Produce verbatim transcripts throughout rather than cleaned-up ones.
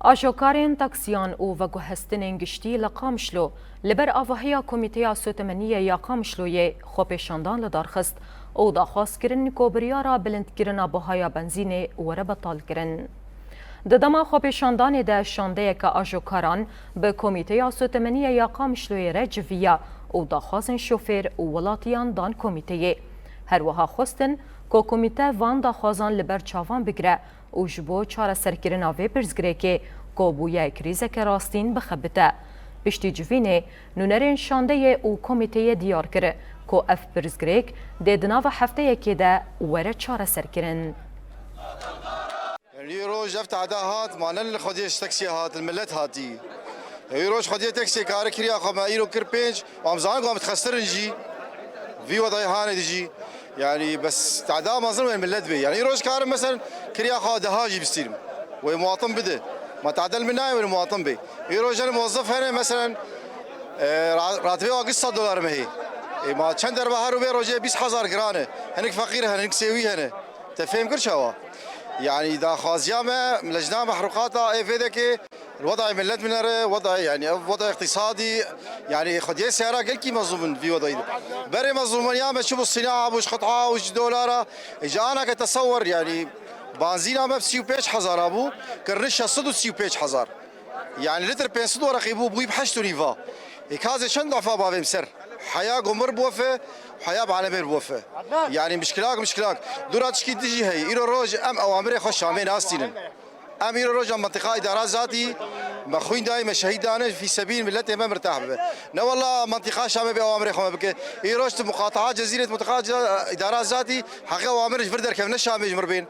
Ajokarên taksiyan û veguhestinên giştî li Qamişlo li ber avahiya Komîteya Sotemeniyê ya Qamişloyê xwepêşandan li dar xist û daxwaz kirin ku biryara bilindkirina bihaya benzînê were betalkirin. Di dema xwepêşandanê de şandeyeke ajokaran bi Komîteya Sotemeniyê ya Qamişloyê re civiya û daxwazên şofêr û welatiyan dan komîteyê. Her wiha xwestin ku komîte van daxwazan li ber çavan bigire û ji bo çareserkirina vê pirsgirêkê ku bûye krîzeke rastîn bixebite. Piştî civînê, nûnerên şandeyê û komîteyê diyar kir ku ev pirsgirêk dê di nava hefteyekê de were çareserkirin. Yanî wî roj ev tehda hat, ma ne li xwediyê ji taksiyê hat, li milet hatî. Wî roj xwediyê taksiyê kare kiriya xwe me îro kir pênc, û em zanin ku em dixestirin jî. Vî wedayê hanê dijî. Yanî bes tehda mezin wê milet bê. Yanî îro ji karim meselen kiriya xwe deha jî bistînim. Wê muwatin bide. Ma tehda li min nayê wê muwatin bê. Îro jin muwezif hene meselen, e, ra- ratibê wa giş sed dolar me hê. E, ma çend derba her û vê rojê bîst hezar giran e. Hinek feqîr hene, hinek sêwî hene. Te fêm kir çawa? Yanî daxwaziya me, lejna mehruqata ê vê dekê, wedayê milet binere, wedayê, yanî ev wedayê iqtîsadî, yanî xwediyê seyara gelkî mezlûm in vî wedayî de. Berê mezlûmaniya me çi bû sînaha bû, ji qit'a û ji dolara, e, ji ana ke tesewer, yanî banzîna me bi sî û pênc hezara bû, kirine şeş sed û sî û pênc hezar. Yanî litir pênc sed wereqî bû, bûyî bi heşt û nîva. Ê kazê çend defa bavêm ser. Heya gomir bofe, heya balemêr bofe. Yanî mişkilak, mişkilak. Dûra tişkî dijî heye. Îro roj em ewamirê xwe Şamê nastînin. Em îro roj em mentiqa îdara zatî, me xwîn dayî, me şehîd dane, fî sebîl miletê me mirtah bibe. Ne wela mentiqa Şamê bê ewamirê xwe me bike. Îro roj tu muqataha cezîrê, tu muqataha îdara zatî, heqê ewamir ji vir derkevin, ne Şamê ji vir bên.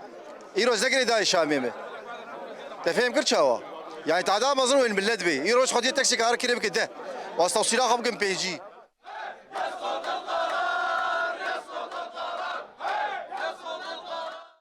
Îro ez ne girêdayî Şamê me. Te fêm kir çawa? Yanî tahda mezin wên milet bê. Îro ji xwediyê teksê kare kirê bike deh. Wasta û sîra xwe bikin pêncî.